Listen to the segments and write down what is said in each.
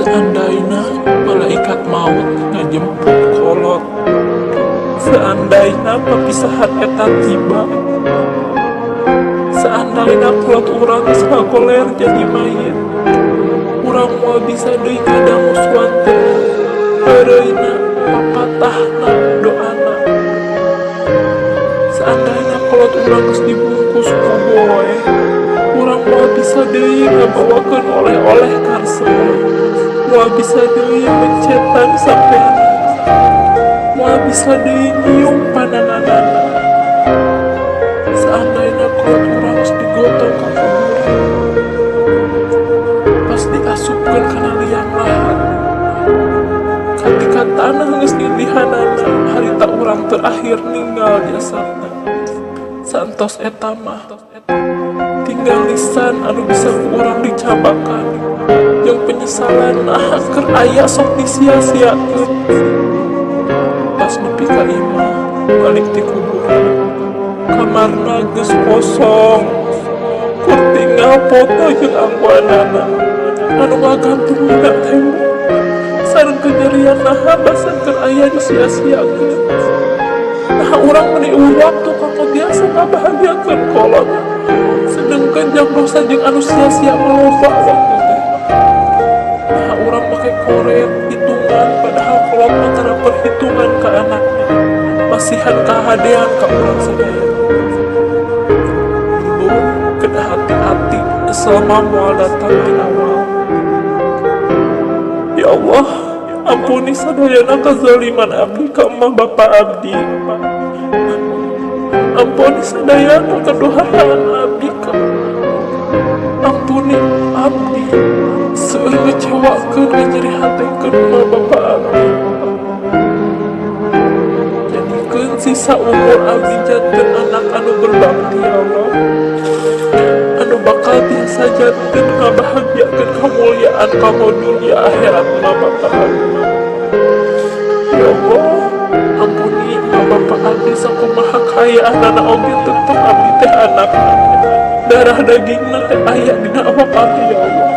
Seandaina malaikat maut ngajemput kolot, seandaina papisahan eta tiba, seandaina kolot urang geus ngagoler jadi mayit, urang moal bisa deui kadangu suantenna, heureuyna, papatahna, doana. Seandaina kolot urang geus dibungkus ku boe, urang moal bisa deui ngabawakeun oleh-oleh karesepna, moal bisa deui mencetan sampena, moal bisa deui nyium pananganana. Seandaina kolot urang geus digotong ka kuburan, pas diasupkeun kana liang lahat, katika tanah geus nindihanana, harita urang terakhir ninggal jasadna, saentos eta mah tinggal lisan anu bisa ku urang dicabakan jeung penyesalan naha keur aya sok disia-siakeun. Pas nepi ka imah, balik ti kuburan, kamarna geus kosong, kur tinggal foto jeung anggoanana anu ngagantung dina tembok sareng kanyerian naha basan keur aya disia-siakeun. Naha urang meni euweuh waktu kanggo biasa ngabahagiakeun kolot, sedengkeun jang dosa jeung anu sia-sia mah loba waktu teh? Naha urang make koret hitungan, padahal kolot mah tara perhitungan ka anakna, masihan kahadean ka urang sadaya? Dulur, kedah hati-hati, nyesel mah moal datang di awal. Ya Allah, ampuni sadayana kazaliman abdi ka emak bapak abdi. Ampuni sadayana kedurhakaan abdi ka. Ampuni abdi seueur ngecewakeun, nganyerihatekeun emak bapak abdi. Jadikeun sisa umur abdi janten anak anu berbakti, ya Allah, anu bakal tiasa janten ngabahagiakeun kemuliaan kanggo dunia akhirat emak bapak abdi. Ya Allah, ampuni emak bapak abdi. Sakumaha kaayaanana oge tetep abdi teh anakna, darah dagingna teh aya dina awak abdi. Ya Allah,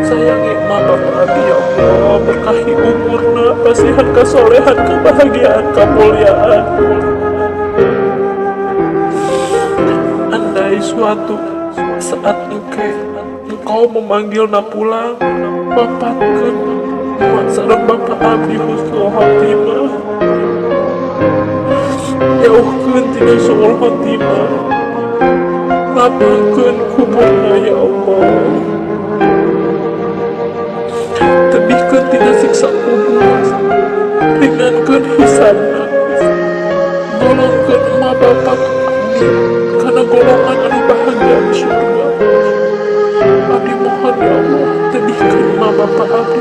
sayangi emak bapak abdi, ya Allah. Berkahi umurna, pasihan kasolehan, kebahagiaan, kemuliaan. Andai suatu saat engke engkau memanggilna pulang, wapatkeun emak sareng bapak abdi husnul khotimah, jauhkeun tina suul khotimah, lapangkeun kuburna, ya Allah, tebihkeun tina siksa kubur, ringankeun hisabna, golongkeun emak bapak abdi kana golongan anu bahagia di surga. Abdi mohon, ya Allah, tebihkeun emak bapak abdi.